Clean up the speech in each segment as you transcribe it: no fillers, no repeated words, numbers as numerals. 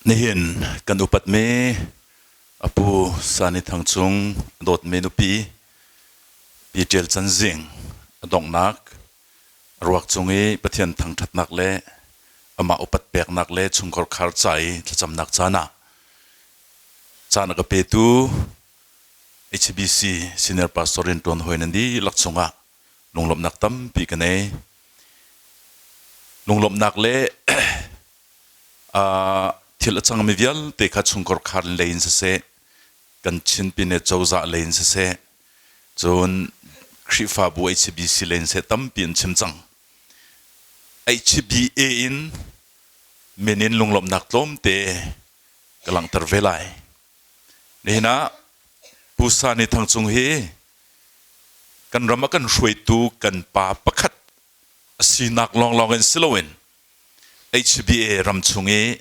Nihin kan upatmi a pu Sani Thang Cung a dawtmi nupi Pi Ṭial Can Zing a donghnak a ruak cung i Pathian thangṭhatnak le amah upat peknak le chungkhar khar ca i thlacamnak caan ah caan a ka petu HBC Senior Pastor rianṭuan hawi nan dihlak cungah lunglawmhnak tampi ka nei. Lunglawmhnak le thil a cangmi vialte kha chungkhar khar lei in siseh, kan Chin Pine cozah lei in siseh, cun Khrihfabu HBC lei in siseh tampi an chim cang. HBA in min in lunglawmhnak tlawmte ka langhter ve lai. Nihin ah Pu Sani Thang Cung hi kan ram a kan hruaitu kan pa pakhat a sinak lawnglawng in si loin HBA ram chung i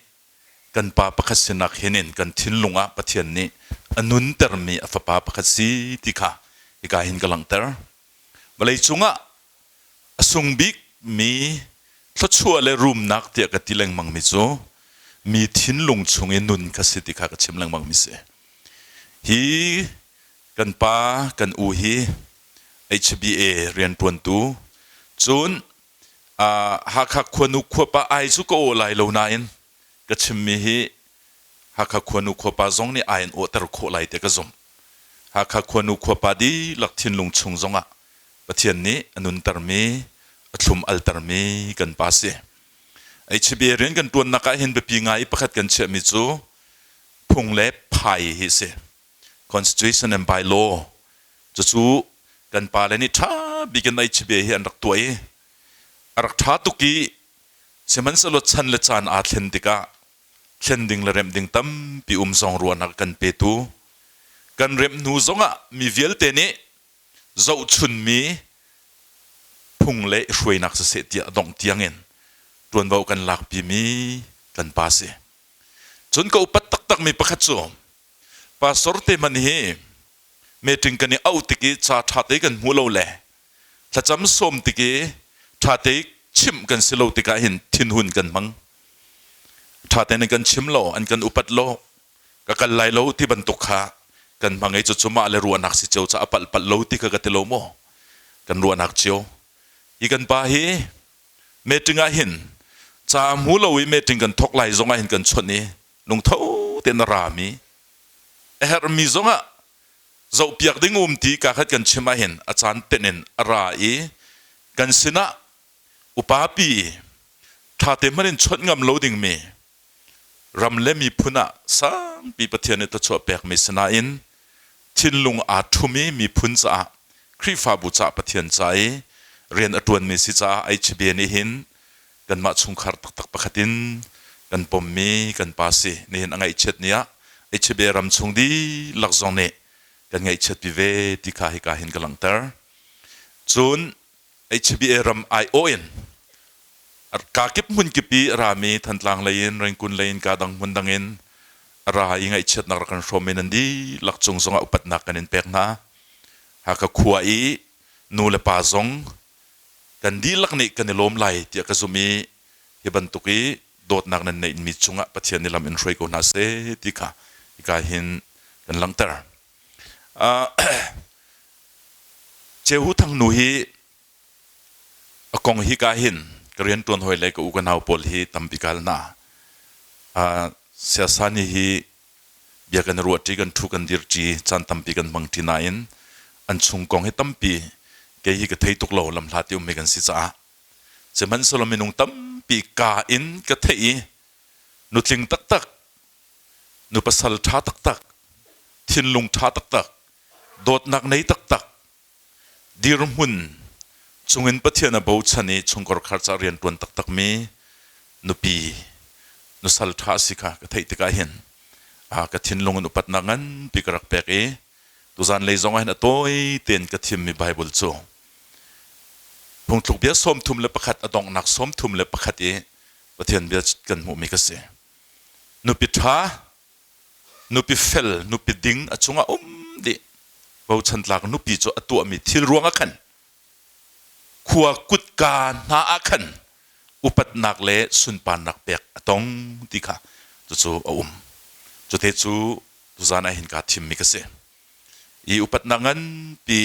kan pa pakhat sinak hin in kan thinlung ah Pathian nih a nuntermi a fapa pakhat si ti kha hika hin ka langhter. Vawlei cungah a sung bikmi thluachuah le rumnak tiah ka ti lengmangmi cu mi thinlung chung i nun kha si ti kha ka chim lengmangmi si. Hi kan pa kan u hi HBA rianṭuantu cun Hakha khuanu khuapa ai cu ka aw lai lo nain ka chimmi hi Hakha khuanu khuapa zong nih ai an awhter khawh lai tiah ka zumh. Hakha khuanu khuapa dihlak thinlung chung zongah Pathian nih a nuntermi, a thlum altermi kan pa si. HBA rian kan ṭuannak ah hin biapi ngai i pakhat kan chiahmi cu phung le phai hi a si. Constitution and bylaw cucu kan pale nih ṭha bik in HBA hi an rak tuah i a rak ṭha tuk i sihmanhsehlaw chan le caan aa thlen tikah thlen ding le remh ding tampi um zong ruahnak kan petu kan remh hnu zongah mi vialte nih zohchunmi phung le hruainak siseh tiah dongh tiangin ṭuanvo kan lakpimi kan pa si. Cun ka upat taktakmi pakhat cu Pastor te hmanh hi meeting kan i auh tik i ca ṭha te kan hmuh lo le thlacam sawm tik i ṭha te chimh kan si lo tikah hin thinhun kan hmang. Ṭha tein an kan chim lo, an kan upat lo, ka kal lai lo ti bantuk kha kan hmang i cucu mah le ruahnak si cio caah a palh palh lo ti kha ka ti lo maw? Kan ruahnak cio. Hi kan pa hi meeting ah hin ca hmu lo i meeting kan thawk lai zong ah hin kan chawnh i lungtho tein a rami a herhmi zongah zohpiak ding um ti ka khat kan chim ahhin a caan tenh in a ra i kan sinah upapi ṭhate hmanh in chawnh ngam lo dingmi ram le miphun ah sangpi Pathian nih thluachuah pekmi sinain thinlung aa ṭhumi miphun caah Khrihfabu caah Pathian ca i rian a ṭuanmi si caah HB nih hin kanmah chungkhar taktak pakhat in kan pommi kan pa si. Nihin a ngaihchiat ni ah HB ram chung dihlak zong nih kan ngaihchiatpi ve ti kha hika hin ka langhter. Cun HBA ram aiawh in kakip hmunkip i a rami Thantlang lei in Rengkun lei in ka dang hmun dang in a ra i ngaihchiatnak rak kan hrawm i nan dihlak cung zongah upatnak kan in pek hna. Hakha khua i nu le pa zong kan dihlak nih kan i lawm lai tiah ka zumh i hi bantuk i dawtnak nan neihmi cungah Pathian nih lam in hruai ko hna seh ti kha hika hin kan langhter. Cehu Thang nu hi a kong hika hin ka rianṭuan hawi le ka u ka nau pawl hi tampi ka hal hna. Siasani hi bia kan i ruahṭi, kan ṭhu kan dirṭi, caan tampi kan hmangṭi nain an chung kong hi tampi kei hi ka thei tuk lo, lamhlat i ummi kan si caah. Sihmanhsehlaw minung tampi ka in ka theih i nutling taktak, nu pasal ṭha taktak, thinlung ṭha taktak, dawtnak nei taktak, dirhmun chungin Pathian a bochan i chungkhar khar ca rianṭuan taktakmi nupi nusal ṭha a si kha ka theih tikah hin ka thinlung in upatnak nganpi ka rak pek i tuzan lei zong ah hin a tawi tein ka thimmi Bible cu Phungthluk bia 31 a donghnak 31 i Pathian bia kan hmuhmi ka si. Nupi ṭha nupi fel, nupi ding a cungah um dih. Bochan tlak nupi cu a tuahmi thil ruangah khan khua kutka hna ah khan upatnak le sunparnak pek a tong ti kha. Cucu a um. Cute cu tuzan ah hin kaa thimmi ka si. I upatnak nganpi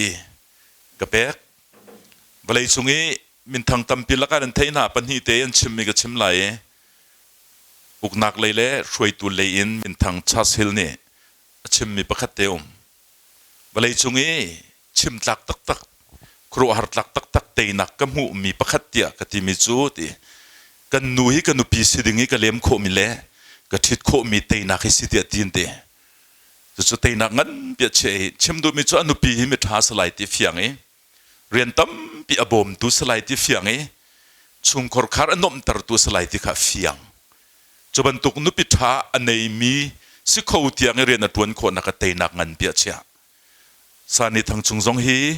ka pek. Vawlei cung i minthang tampi lakah nan theih hna pahnih te an chimmi ka chim lai i uknak lei le hruaitu lei in minthang Charles Hill nih a chimmi pakhat te um. Vawlei cung i chim tlak taktak, khuaruahhar tlak taktak teinak ka hmuhmi pakhat tiah ka timi cu ti kan nu hi ka nupi si ding i ka lem khawhmi le ka ṭhit khawhmi teinak hi si tiah ti an ti. Cucu teinak nganpi a chiah i chim duhmi cu a nupi hi miṭha si lai ti fiang i rian tampi a bawmtu si lai ti fiang i chungkhar khar a nuamhtertu si lai ti kha fiang. Cu bantuk nupi ṭha a neimi si kho tiang i rian a ṭuan khawhnak a teinak nganpi a chiah. Sani Thang Cung zong hi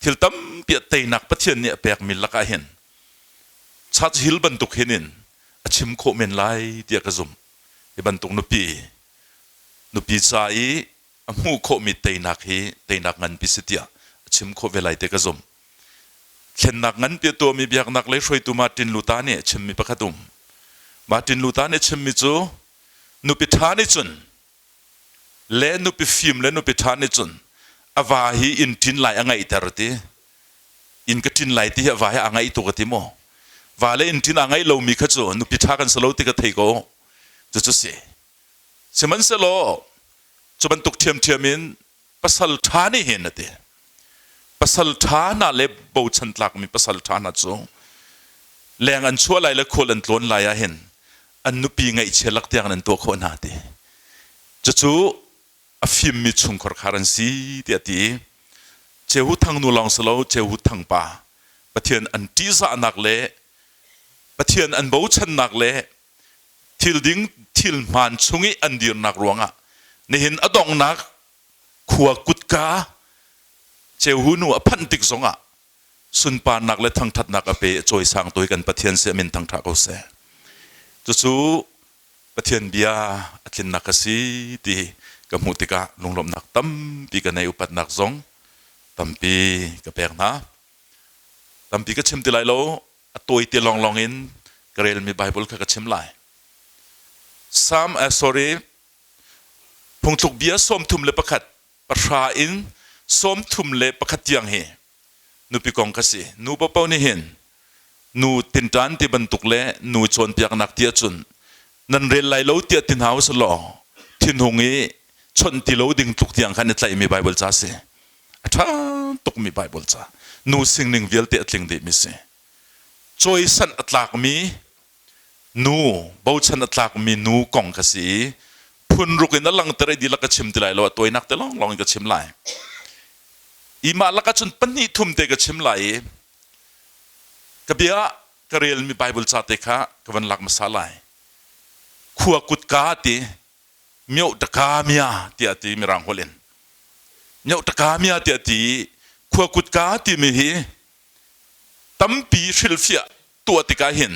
thil tampi a teinak Pathian nih a pekmi lakah hin Church Hill bantuk hin in a chim khawh men lai tiah ka zumh. Hi bantuk nupi nupi ca i a hmuh khawhmi teinak hi teinak nganpi si tiah a chim khawh ve lai ti ka zumh. Thlennak nganpi a tuahmi biaknak lei hruaitu Martin Luther nih a chimmi pakhat um. Martin Luther nih a chimmi cu nupi ṭha nih cun le nupi fim le nupi ṭha nih cun a va hi inn ṭin lai a ngaihter ti. Inn ka ṭin lai ti hi a va hi aa ngaih tuk a ti maw? Va le inn ṭin aa ngaih lomi kha cu nupi ṭha kan si lo ti ka thei ko. Cucu si. Sihmanhsehlaw cu bantuk ṭhiamṭhiam in pasal ṭha nih hin a ti. Pasal ṭha hna le bochan tlakmi pasal ṭha hna cu leng an chuah lai le khual an tlawn lai ah hin an nupi ngaihchia lak tiang an tuah khawh hna ti. Cucu a fimmi chungkhar khar an si tiah a ti. Cehu Thang nu lawng si lo, Cehu Thang pa Pathian an ṭihzahnak le Pathian an bochannak le thil ding thil hmaan chung i an dirnak ruangah nihin a donghnak khua kutka Cehu nu a phanh tik zongah sunparnak le thangthatnak a pe a cawisang tu hi kan Pathian si a min thangtha ko seh. Cucu Pathian bia a tlinnak a si ti ka hmuh tikah lunglawmhnak tampi ka nei upatnak zong tampi ka pek hna. Tampi ka chim ti lai lo a tawite lawnglawng in ka relmi Bible kha ka chim lai. Psalm sorry phungthluk bia 31 pahra in 31 tiang hi nupi kong ka si. Nu paohpaoh nih hin nu tinṭan ti bantuk le nu cawnpiaknak ti ahcun nan rel lai lo tiah ti hna usih law thinhung i chawnh ti lo ding tluk tiang khan i tlaihmi Bible ca si. A ṭha tukmi Bible ca. Nu singning vialte a tling dihmi si. Cawisan a tlakmi nu, bochan a tlakmi nu kong ka si i phunruk in a langter i dihlak ka chim ti lai lo, a tawinak te lawnglawng in ka chim lai. I mah lakah cun pahnih thum te ka chim lai i ka bia ka relmi Bible ca te kha ka van lak hmasa lai. Khua kutka ti mioh taka mia tiah ti mirang holh in mioh taka mia tiah ti khua kutka timi hi tampi hrilhfiah tuah tikah hin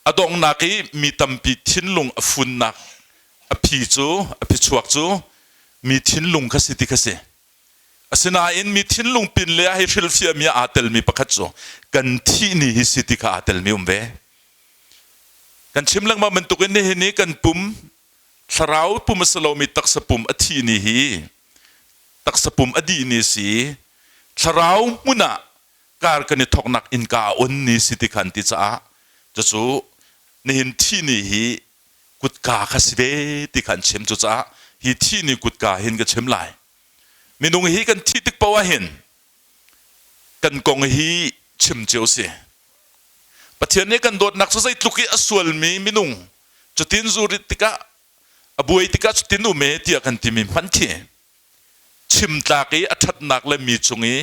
a donghnak i mi tampi thinlung a funnak a phi cu a phichuak cu mi thinlung kha si ti kha si. Asinain mi thinlung pin le a hei hrilhfiahmi ah aa telmi pakhat cu kan thih ni hi si ti kha aa telmi um ve. Kan chim lengmang bantukin nihin i kan pum thlarau pum a si lomi taksa pum a thih ni hi taksa pum a dih ni si thlarau hmun ah kar kan i thawknak innka a on ni si ti kha an ti caah cucu nihin thih ni hi kutka kha si ve ti kha an chim. Cucaah hi thih ni kutka hin ka chim lai. Minung hi kan thih tik paoh ah hin kan kong hi chim cio si. Pathian nih kan dawtnak cu zeitluk i a sualmi minung cutin zurit tikah a buai tikah cutin um e tiah kan timi hmanh khi chim tlak i a ṭhatnak le mi cung i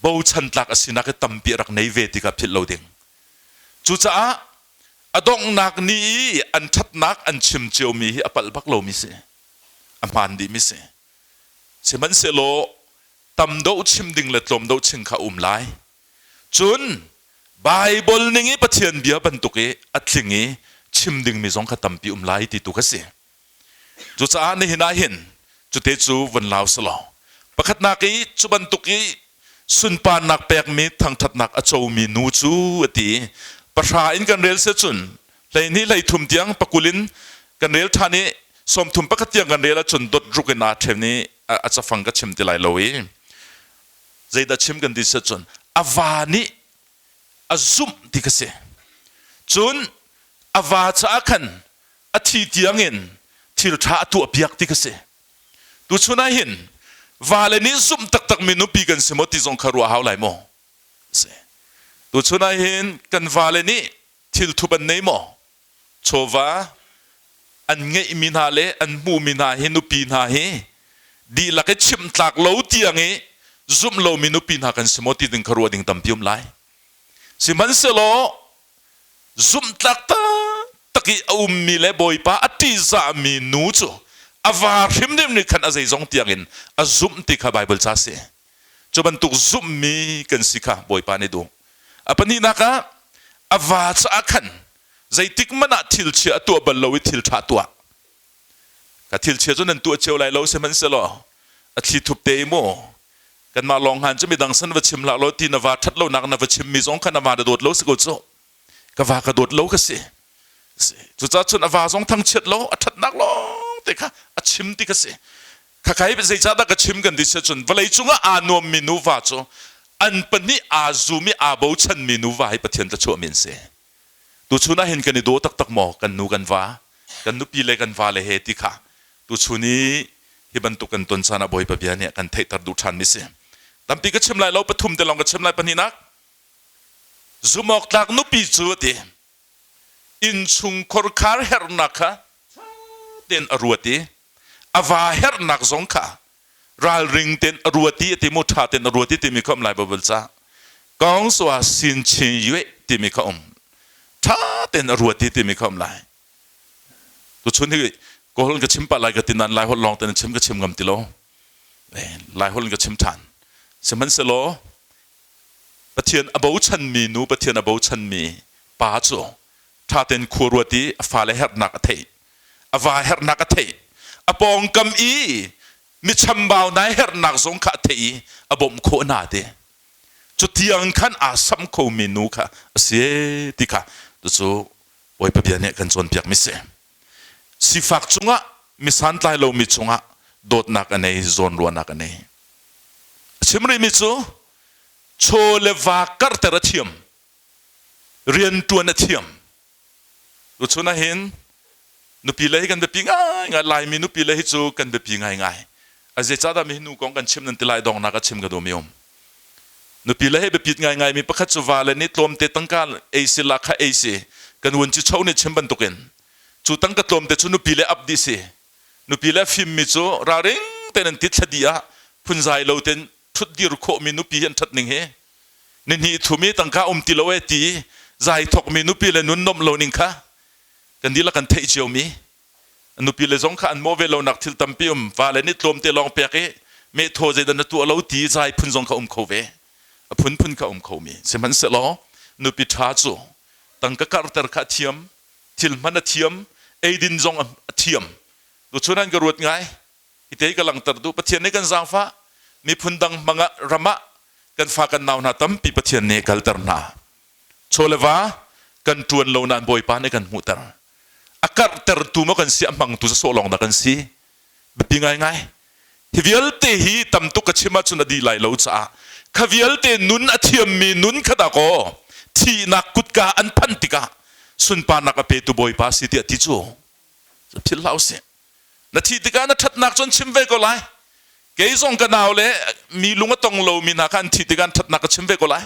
bochan tlak a sinak hi tampi a rak nei ve ti kha philh lo ding. Cucaah a donghnak ni i an ṭhatnak an chim ciomi hi a palh bak lomi si. A hmaan dihmi si. Sihmanhsehlaw tam deuh chim ding le tlawm deuh chim kha um lai. Cun Baibal ning i Pathian bia bantuk i a tling i chim dingmi zong kha tampi um lai ti tu kha si. Cucaah nihin ah hin cute cu vun lau selaw pakhatnak i cu bantuk i sunparnak pekmi thangṭhatnak a comi nu cu a ti. Pahra in kan rel si cun. 12 13 tiang pakul in kan rel ṭhan i 31 tiang kan rel ahcun dot ruk in aa ṭhen i a cafang ka chim ti lai lo i zeidah chim kan ti si ahcun a va nih a zumh ti ka si. Cun a va caah khan a thi tiangin thil ṭha a tuahpiak ti ka si. Tuchun ah hin vale nih zumh taktakmi nupi kan si maw ti zong kha ruah hau lai maw? Si. Tuchun ah hin kan vale nih thil thup an nei maw? Chawva an ngeihmi hna le an hmuhmi hna hi nupi hna hi dihlak i chimh tlak lo tiang i zumh lomi nupi hna kan si maw ti ding kha ruah ding tampi um lai. Sihmanhsehlaw zumhtlak taktak i a ummi le Bawipa a ṭihzahmi nu cu a va hrimhrim nih khan a zeizong tiangin a zumh ti kha Baibal ca a si. Cu bantuk zumhmi kan si kha Bawipa nih duh. A pahnihnak ah a va caah khan zeitik hmanh ah thil chia a tuah bal lo i thil ṭha a tuah. Ka thil chia cu nan tuah cio lai lo sihmanhsehlaw a thli thup te i mu kanmah lawng han cu midang san va chim hlah law ti na va ṭhat lonak na va chimmi zong kha na va na dawt lo si ko cu ka va ka dawt lo ka si. Cucaah cun a va zong thangchiat lo a ṭhatnak lawng te kha a chim ti ka si. Khakha hi zeicahdah ka chim kan ti si cun vawlei cungah aa nuammi nuva cu an pahnih aa zum i aa bochanmi nuva hi Pathian thluachuahmi an si. Tuchun ah hin kan i daw taktak maw kan nu kan va, kan nupi le kan vale he ti kha tuchun i hi bantuk kan ton caan ah Bawipa bia nih a kan theihter duh ṭhanmi si. Tampi ka chim lai lo, pathum te lawng ka chim lai. Pahnihnak, zumhawktlak nupi cu a ti. Innchungkhar khar herhnak kha tein a ruat i a va herhnak zong kha ralring tein a ruat i a ti mu ṭha tein a ruat i timi kha um lai Baibal ca kong sua sin chin yue timi kha um ṭha tein a ruat i timi kha um lai tuchun hi kawl ka chim pah lai ka ti nan lai holh lawng tein chim ka chim ngam ti lo lai holh in ka chim ṭhan sihmanhsehlaw Pathian a bochanmi nu Pathian a bochanmi pa cu ṭha tein khua ruat i a fale herhnak a theih a va herhnak a theih a pawngkam i mi chambau nai herhnak zong kha a theih i a bawmh khawh hna ti cu tiang khan aa sam khomi nu kha a si ti kha cucu Bawipa bia nih kan cawnpiak mi si sifak cungah mi santlai lomi cungah dawtnak a nei zawnruahnak a nei a chim rihmi cu chaw le va karhter a thiam rianṭuan a thiam. Tuchun ah hin nupi le hi kan biapi ngaingai Laimi nupi le hi cu kan biapi ngaingai. A zeicahdah mi nu kong kan chim nan ti lai dongnak a chim ka duhmi um. Nupi le he biapit ngaingai mi pakhat cu va le nih tlawmte tangka ei si la kha ei si kan vun ci cho nih chim bantukin cu tangka tlawmte cu nupi le ap dih si nupi le fimmi cu ralring tein an tit thladi ah phunzai lo tein ṭhutdir khawhmi nupi hi an ṭhat ning hi nihnih thum i tangka um ti lo e ti zai thokmi nupi le nun nomh lo ning kha kan dihlak kan theih ciomi nupi le zong kha an mawh ve lonak thil tampi um va le nih tlawmte lawng pek i meh thaw zeidah na tuah lo ti zai phun zong kha um kho ve a phunphun kha um kho mi sihmanhsehlaw nupi ṭha cu tangka karhter kha a thiam thil hman a thiam eidin zong a thiam tuchun an ka ruat ngai Hite ka langhter duh Pathian nih kan zaangfah miphun dang hmangah ram ah kan fa kan nau hna tampi Pathian nih kalter hna. Chaw le va kan ṭuan lo nain Bawipa nih kan hmuhter. A karhtertu maw kan si a hmangtu sawh lawng dah kan si. Biapi ngaingai. Hi vialte hi tam tuk ka chim ahcun a dih lai lo caah kha vialte nun a thiammi nun kha dah kaw thihnak kutka an phanh tikah sunparnak a petu Bawipa si tiah ti cu philh hlah usih. Na thih tikah na ṭhatnak cu an chim ve ko lai. Kei zong ka nau le mi lung a tong lomi hna kha an thih tikah an ṭhatnak ka chim ve ko lai.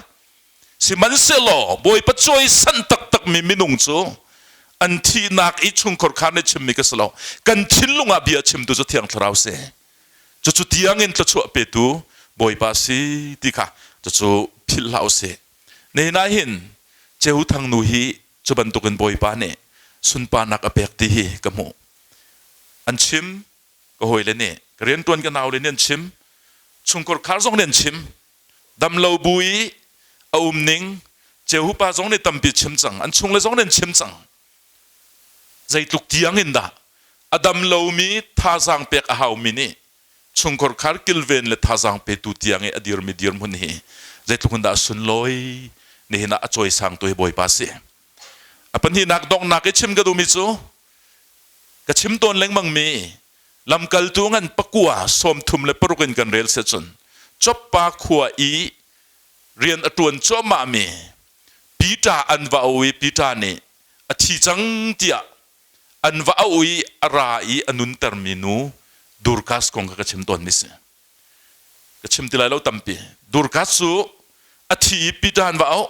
Sihmanhsehlaw Bawipa cawisan taktakmi minung cu an thihnak i chungkhar kha nih chimmi ka si lo. Kan thinlung ah bia chimtu cu Thiang Thlarau si. Cucu tiangin thluachuah petu Bawipa si ti kha cucu philh hlah usih. Nihin ah hin Ceu Thang nu hi Cu bantukin Bawipa nih sunparnak a pek ti hi ka hmuh. An chim, ka hawile nih, ka rianṭuan ka naule nih an chim, chungkhar khar zong nih an chim. Damlo bu i a um ning, Jehu pa zong nih tampi chim cang, an chungle zong nih an chim cang. Zeitluk tiang in dah a dam lomi thazaang pek a haumi nih chungkhar khar kilven le thazaang petu tiang i a dirmi dirhmun hi zeitluk in dah a sunlawi nihin ah a cawisangtu hi Bawipa a si. A pahnihnak donghnak i chim ka duhmi cu ka chim tawn lengmangmi lamkaltu ngan pakua 36 in kan rel si cun Joppa khua i rian a ṭuan cuahmahmi Peter an va auh i Peter nih a thi cang tiah an va auh i a ra i a nuntermi nu Dorcas kong kha ka chim tawnmi si. Ka chim ti lai lo tampi. Dorcas cu a thi i Peter an va auh.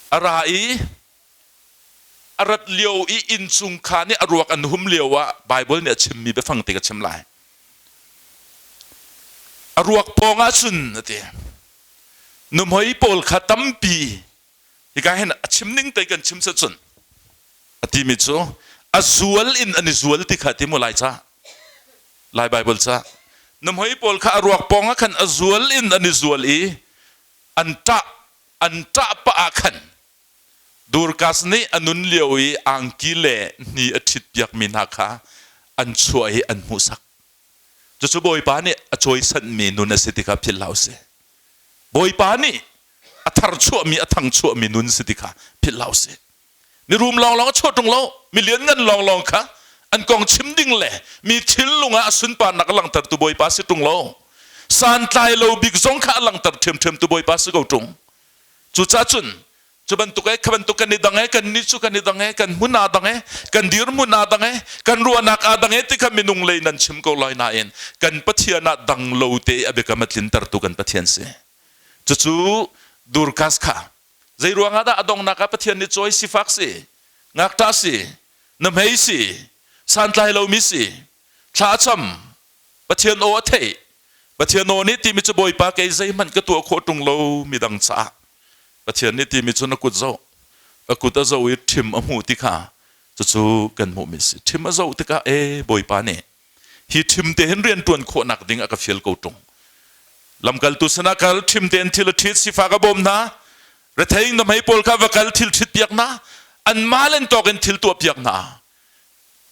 A ra i a rat lio i innchung khaan i a ruak an hum lio ah Baibal nih a chimmi biafang te ka chim lai. A ruak pawng ah cun a ti. Nuhmei pawl kha tampi hika hin a chim ning te kan chim cun a timi cu a zual in an i zual ti kha ti mu lai ca Lai Baibal ca nuhmei pawl kha a ruak pawng ah khan a zual in an i zual i an ṭah an ṭah pah ah khan Dorcas nih a nun lio i angki le hni a ṭhitpiakmi hna kha an chuah i an hmuhsak. Cucu Bawipa nih a cawisanmi nun a si ti kha philh hlah usih. Bawipa nih a tharchuahmi a thangchuahmi nun si ti kha philh hlah usih. Mirum lawnglawng a chuah ṭung lo, mi lianngan lawnglawng kha an kong chim ding le mi thinlung ah a sunparnak a langhtertu Bawipa si ṭung lo. Santlai lo bik zong kha a langhter ṭhiamṭhiamtu Bawipa si ko ṭung. Cucaah cun cu bantuk e kha bantuk kan i dang e kan nih cu kan i dang e kan hmun aa dang e kan dirhmun aa dang e kan ruahnak aa dang e ti kha minung lei nan chim ko lai nain kan Pathian ah dang lo te a biakam a tlintertu kan Pathian si. Cucu Dorcas kha zei ruangah dah a donghnak ah Pathian nih cawi sifak si, ngakṭah si, na hmei si, santlai lomi si, thla a cam, Pathian aw a theih. Pathian aw nih timi cu Bawipa kei zeihmanh ka tuah khawh ṭung lo midang caah. Pathian nih timi cu na kut zoh. A kut a zoh i ṭhim a hmuh ti kha cucu kan hmuhmi a si. Ṭhim a zoh tikah e Bawipa nih hi ṭhim te hin rian ṭuan khawhnak ding a ka fial ko ṭung. Lamkaltu sinah kal ṭhim tein thil a ṭhit sifak a bawm hna. Rethei na hmei pawl kha va kal thil ṭhit piak hna. Anmah len tawk in thil tuah piak hna.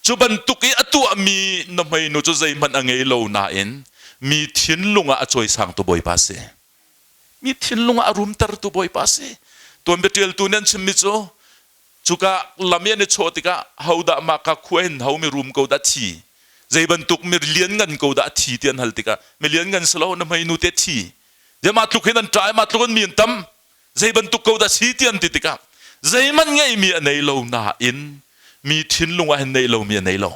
Cu bantuk i a tuahmi na hmeinu cu zeihmanh a ngei lo nain mi thinlung ah a cawisangtu Bawipa a si. Mi thinlung ah a rumtertu Bawipa a si. Tuanbia ṭialtu nih an chimmi cu cuka lam i an i chawh tikah hodah mah ka khua hin ho mi rum ko dah thi zei bantuk mi lianngan ko dah thi ti an hal tikah mi lianngan si lo na hmeinu te thi mah tluk hin an ṭah i mah tluk in mi an tam zei bantuk ko dah si ti an ti tikah zeihmanh ngeihmi a nei lo nain mi thinlung ah hin neih lomi a nei lo.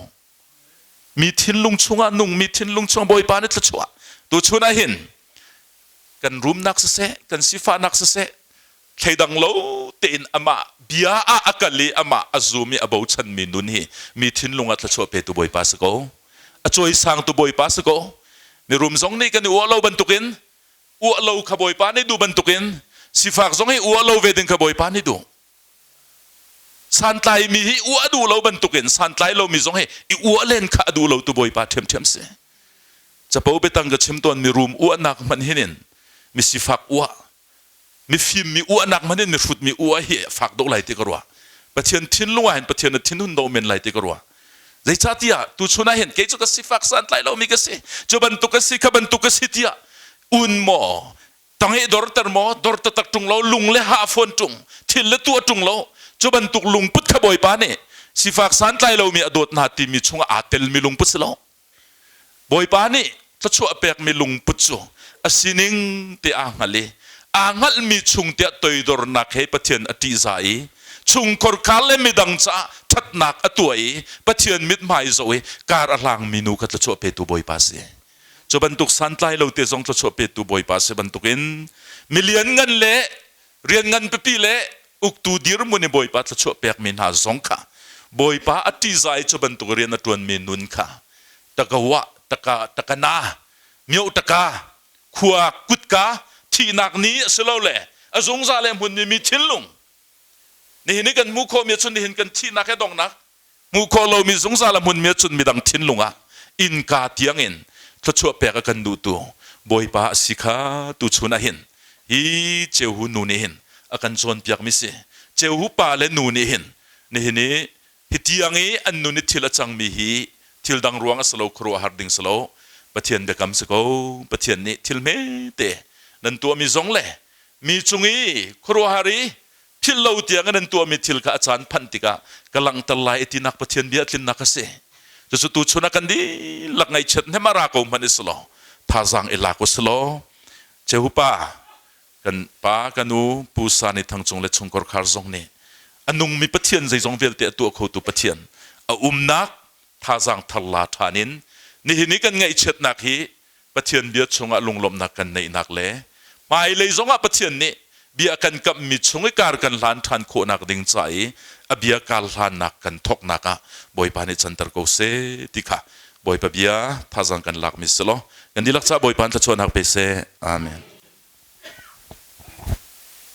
Mi thinlung chungah nung mi thinlung chung Bawipa nih thluachuah tuchun ah hin kan rumnak siseh kan sifahnak siseh thleidang lo tein amah bia ah a kal i amah a zum i a bochanmi nun hi mi thinlung ah thluachuah petu Bawipa si ko. A cawisangtu Bawipa si ko. Mirum zong nih kan i uah lo bantukin uah lo kha Bawipa nih duh bantukin sifak zong hi uah lo ve ding kha Bawipa nih duh. Santlaimi hi uah a duh lo bantukin santlai lomi zong hi i uah len kha a duh lo tu Bawipa ṭhiamṭhiam si. Capo biatang ka chim tawn mi rum uahnak hmanh hin in mi sifak uah, mifim mi uahnak hmanh in mihrut mi uah hi a fak deuh lai ti ka ruah. Pathian thinlung ah hin Pathian a thinhun deuh men lai ti ka ruah. Zeicahtiah tuchun ah hin kei cu ka sifak santlai lomi ka si, cu bantuk ka si, kha bantuk ka si tiah un maw tang i dorter maw dor taktak ṭung lo lung le ha fawn ṭung thil le tuah ṭung lo cu bantuk lungput kha Bawipa nih sifak santlai lomi a dawt hna timi chungah aa telmi lungput si lo. Bawipa nih thluachuah pekmi lungput cu a sining te aa hngal i aa hngalhmi chung tiah toidornak he Pathian a ṭihzah i chungkhar le midang caah ṭhatnak a tuah i Pathian mithmai zoh i kar a hlangmi nu kha thluachuah petu Bawipa a si. Cu bantuk santlai lo te zong thluachuah petu Bawipa a si bantukin milian ngan le rian ngan pipi le uktu dirhmun i Bawipa thluachuah pekmi hna zong kha Bawipa a ṭihzah i cu bantuk rian a ṭuanmi nun kha takawa taka takana mioh taka khua kutka thihnak ni a si lo le a zungzal le hmunmi mi thinlung nihin i kan hmuh khawhmi cun nihin kan thihnak he donghnak hmuh khawh lomi zungzal a hmunmi ahcun midang thinlung ah innka tiangin thluachuah pek a kan duhtu Bawipa a si kha tuchun ah hin hi Ceuhu nu nih hin a kan cawnpiakmi si. Ceuhu pa le nu nih hin nihin i hi tiang i an nun i thil a cangmi hi thil dang ruang a si lo khuaruahhar ding si lo Pathian biakam si ko. Pathian nih thil hmete nan tuahmi zong le mi cung i khuaruahhar i. Philh lo tiang in an tuahmi thil kha a caan phanh tikah ka langhter lai i tinak Pathian bia tlinnak a si. Cucu tuchun ah kan dihlak ngaihchiat hnem a ra ko hmanh i si law thazaang i lak u si law Jehupa kan pa kan u Pu Sani Thang Cung le chungkor khar zong nih a nungmi Pathian zeizong vialte a tuah khotu Pathian a umnak thazaang thar la ṭhan in nihin i kan ngaihchiatnak hi Pathian bia chungah lunglawmhnak kan neihnak le hmailei zongah Pathian nih bia kan kamhmi chung i kar kan hlan ṭhan khawhnak ding ca i a bia kar hlannak kan thawknak ah Bawipa nih canter ko seh ti kha Bawipa bia thazaang kan lakmi si law kan dihlak caah Bawipa in thluachuahnak pe seh. Amen.